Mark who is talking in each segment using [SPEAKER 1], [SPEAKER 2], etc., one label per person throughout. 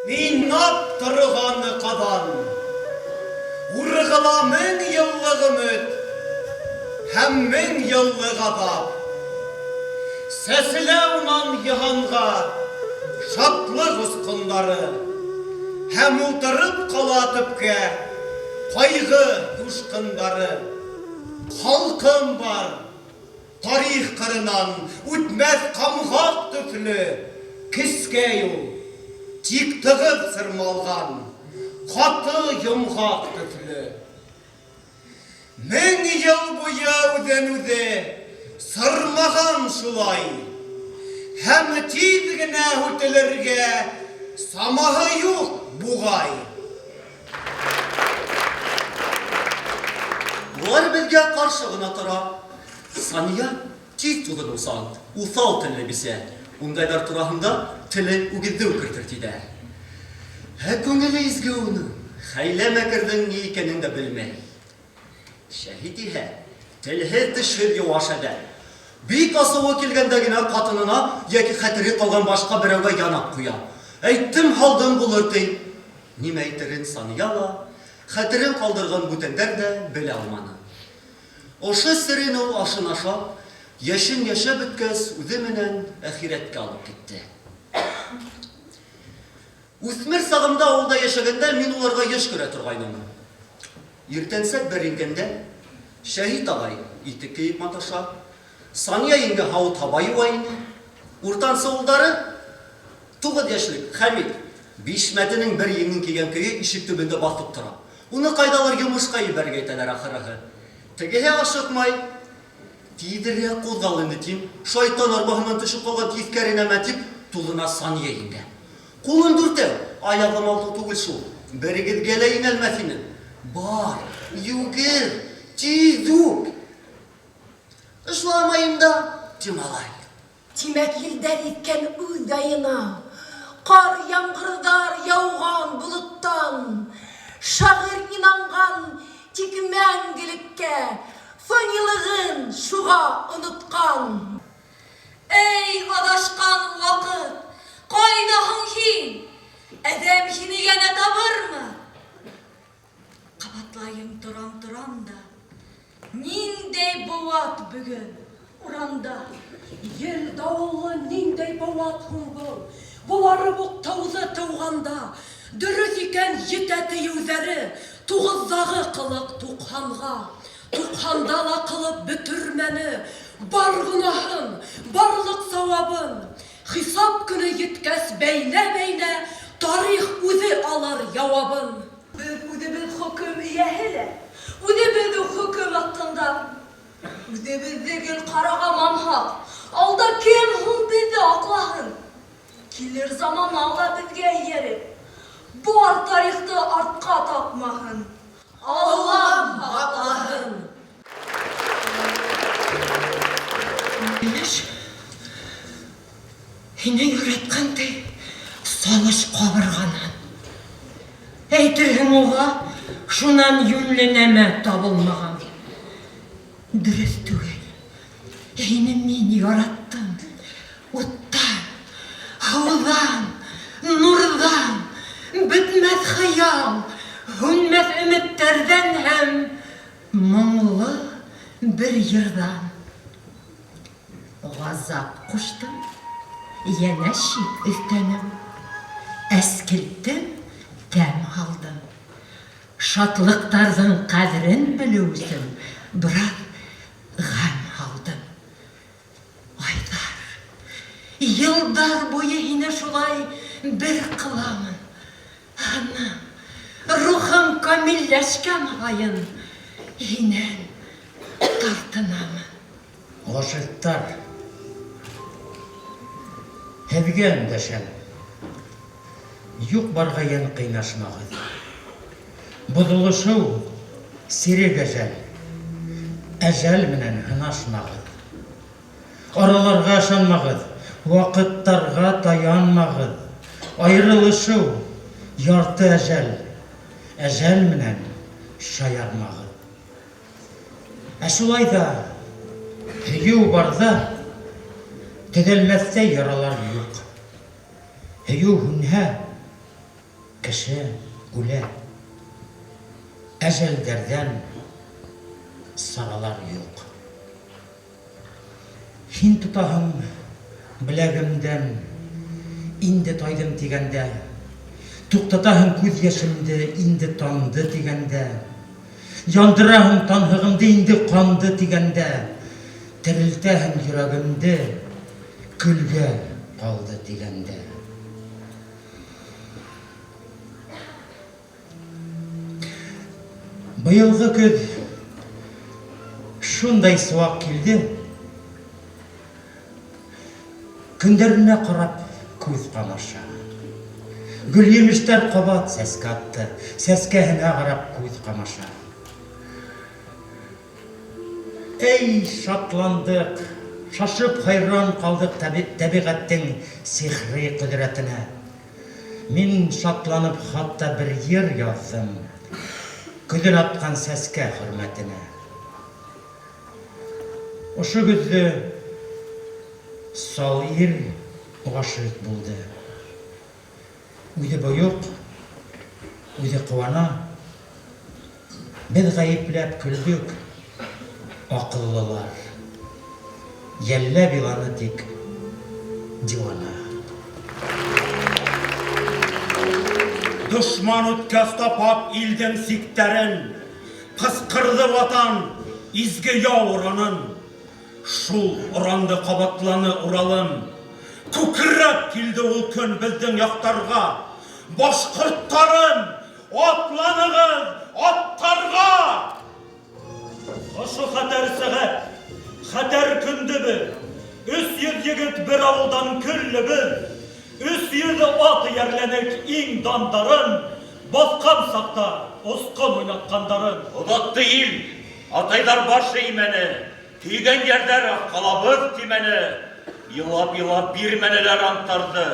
[SPEAKER 1] Уйнап торган Казан. Ургыла 1000 еллык өмет һәм 1000 еллык газап. Сәселә унан җиһанга шатлык очкыннары һәм утырып кала төпкә кайгы юшкыннары. Халкым бар, Тарих кырыннан үтмәс комгак төсле кескәй ул, тик тыгыз сырмалган каты йомгак төсле. 1000 ел буе үзен-үзе сырмаган шулай, һәм тиз генә сүтелергә самаһы юк бугай.
[SPEAKER 2] Болар безгә каршы гына тора. Сания тиз тузынусан, усал телле бисә. Ундайлар тураһында теле үгезне үкертер диләр. Ә күңеле изге уның, хәйлә-мәкернең ни икәнен дә белмәй. Шәһит иһә, телһез-тешһез юаш адәм. Бик асуы килгәндә генә катынына яки хәтере калган башка берәүгә янап куя. Әйттем, һалдым булыр, ди. Нимә әйтерен Сания ла, хәтерен калдырган бүтәннәр дә белә алманы. Ошо серен ул ашын ашап, яшен яшәп беткәс, үзе менән әхирәткә алып китте. Үсмер сагымда авылда яшәгәндә мин уларга еш керә торгайным. Иртәнсәк бер ингәндә, Шәһит агай итек киеп маташа, Сания еңгә һавыт-һаба юа ине. Уртанчы улдары, 9 яшьлек Хәмит, бишмәтенең бер еңен кигән көе ишек төбендә басып тора. Уны кайдалыр йомышка ибәрергә итәләр ахырыһы. Тегеһе ашыкмай. Тизрәк кузгал инде, дим, шайтан арбаһыннан төшеп калган тискәре нәмә, дип тузына Сания еңгә. Кулым дүртәү, аягым алтау түгел шул, берегезгә лә инәлмәс инем. Бар, йүгер, тиз үк! Эшламаем да, ди малай.
[SPEAKER 3] Тимәк, елдәр иткән үз җаена. Кар-яңгырдар яуган болыттан. Шагыйрь инанган тик мәңгелеккә, Фанилыгын шуга оныткан.
[SPEAKER 4] Әй, адашкан вакыт, кайда һуң һин? Адәм һине янә табырмы? Кабатлаем торам-торам да, Ниндәй быуат бөгөн урамда?
[SPEAKER 3] Ел давыллы ниндәй быуат һуң был? Болары ук тауҙы тыуғанда. Дөрөҫ икән етә тиеүҙәре, Туғыҙҙағы ҡылыҡ туҡһанға. Туҡһанда ла ҡылып бөтөрмәне Бар гонаһын, барлыҡ сауабын. Хисап көнө еткәс бәйнә-бәйнә Тарих үҙе алыр яуабын.
[SPEAKER 4] Беҙ үҙебеҙ хөкөм эйәһе лә, үҙебеҙ үк хөкөм аҫтында. Үҙебеҙҙе гел ҡараға манһаҡ, алда кем һуң беҙҙе аҡлаһын? Килер замана ла беҙгә эйәреп, бар тарихты артҡа тапмаһын. Аллам һаҡлаһын!
[SPEAKER 3] Имеш, һине яратҡан ти салыш ҡабырғанан. Әйтерһең уға шунан йүнле нәмә табылмаған. Дөрөҫ түгел. Һине мин яраттым. Уттан, һыуҙан, нурҙан, бөтмәҫ хыял, һүнмәҫ өмөттәрҙән һәм моңло бер йырҙан. Газап ҡуштым, йәнә шик өҫтәнем, Әскелтем тәм һалдым. Шатлыҡтарҙың ҡәҙерен белеү өсөн бераҙ ғәм һалдым. Айҙар, йылдар буйы һине шулай бер ҡыламын. Һыным, рухым камилләшкән һайын һинән тартынамын.
[SPEAKER 5] Гашыйктар, һеҙгә өндәшәм, Юҡ-барға йән ҡыйнашмағыҙ. Боҙолошоу, сирек әжәл, Әжәл менән һынашмағыҙ. Араларға ышанмағыҙ, Ваҡыттарға таянмағыҙ. Айырылышыу, ярты әжәл, Әжәл менән шаярмағыҙ. Ә шулай да һөйөү барҙа төҙәлмәҫтәй яралар юҡ. Һөйөү һүнһә, Кеше үлә. Әжәлдәрҙән саралар юҡ. Һин тотаһың беләгемдән, Инде тайҙым тигәндә. Туҡтатаһың күҙ йәшемде, Инде тамды тигәндә. Яндыраһың танһығымды, Инде ҡанды тигәндә. Терелтәһең йөрәгемде, Көлгә ҡалды тигәндә. Быйылғы көҙ шундай сыуаҡ килде, Көндәренә ҡарап күҙ ҡамаша. Гөлйемештәр ҡабат сәскә атты, Сәскәһенә ҡарап күҙ ҡамаша. Эй, шатландыҡ, шашып хайран ҡалдыҡ тәбиғәттең сихри ҡөҙрәтенә. Мин шатланып хатта бер йыр яҙҙым, Көҙөн атҡан сәскә хөрмәтенә. Ошо көҙҙө сал ир ғашыйҡ булды. Үҙе бойоҡ, үҙе ҡыуана. Беҙ ғәйепләп көлдөк, аҡыллылар. Йәлләп иланы тик диуана.
[SPEAKER 6] Дошман үткәс тапап илдең сиктәрен, Ҡысҡырҙы Ватан изге яу уранын. Шул оранды ҡабатланы Уралым. Күкрәп килде ул көн беҙҙең яҡтарға. Башҡорттарым, атланығыҙ аттарға! Ошо хәтәр сәғәт, хәтәр көндө беҙ, 300 егет бер ауылдан көллөбөҙ, 300 ат эйәрләнек иң дандарын, баҫҡан саҡта осҡон уйнатҡандарын.
[SPEAKER 7] Оҙатты ил, атайҙар баш эймәне, Көйгән йәрҙәр ҡалабыҙ тимәне, Илап-илап бирмәнеләр анттарҙы,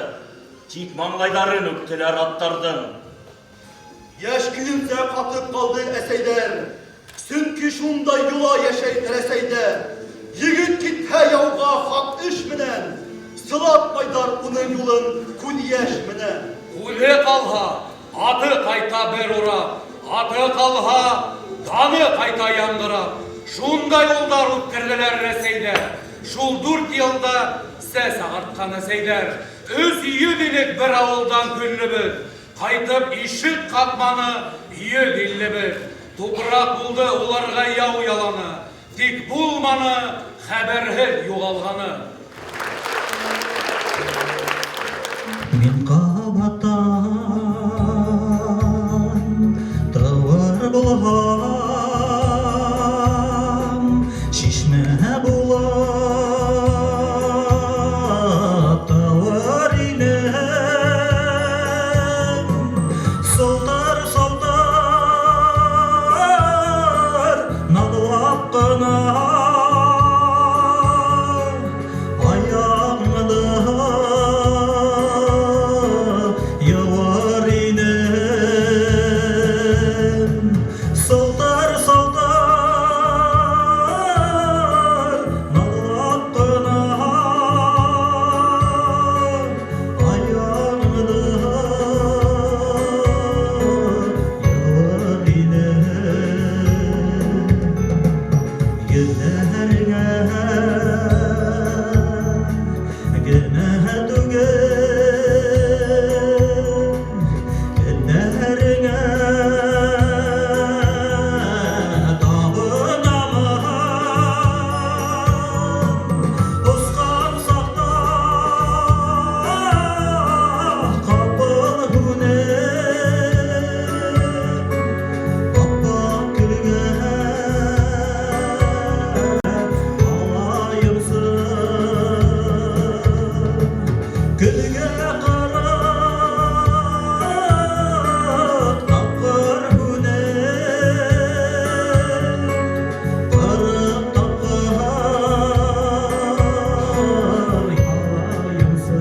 [SPEAKER 7] Тик маңлайҙарын үптеләр аттарҙың.
[SPEAKER 1] Йәш көйөнсә ҡатып ҡалды әсәйҙәр, Сөнки шундай йола йәшәй Рәсәйҙә. Егет китһә яуға хаҡ эш менән, Сылатмайҙар уның юлын күҙ йәш менән.
[SPEAKER 8] Үҙе ҡалһа, аты ҡайта бер урап, Аты ҡалһа, даны ҡайта яңғырап. Шундай улдар үткәрҙеләр Рәсәйҙә, Шул дүрт йылда сәс ағартҡан әсәйҙәр. 300 инек бер ауылдан көллөбөҙ, Ҡайтып ишек ҡаҡманы йөҙ иллебеҙ. Тупраҡ булды уларға яу яланы, Тик булманы хәбәрһеҙ юғалғаны.
[SPEAKER 9] Мин ҡабаттан тыуыр булһам, Шишмә булып тыуыр инем. Сылтыр-сылтыр наҙлап ҡына аяғыңды йыуыр инем. Сылтыр-сылтыр наҙлап ҡына аяғыңды йыуыр инем. Йөҙҙәреңә генә түгел, Кендәреңә табынамын. Осҡан саҡта ҡапыл һүнеп, Аппаҡ көлгә ҡалайымсы. Көлгә 40 тапҡыр һүнеп, 40 тапҡыр ҡалайымсы.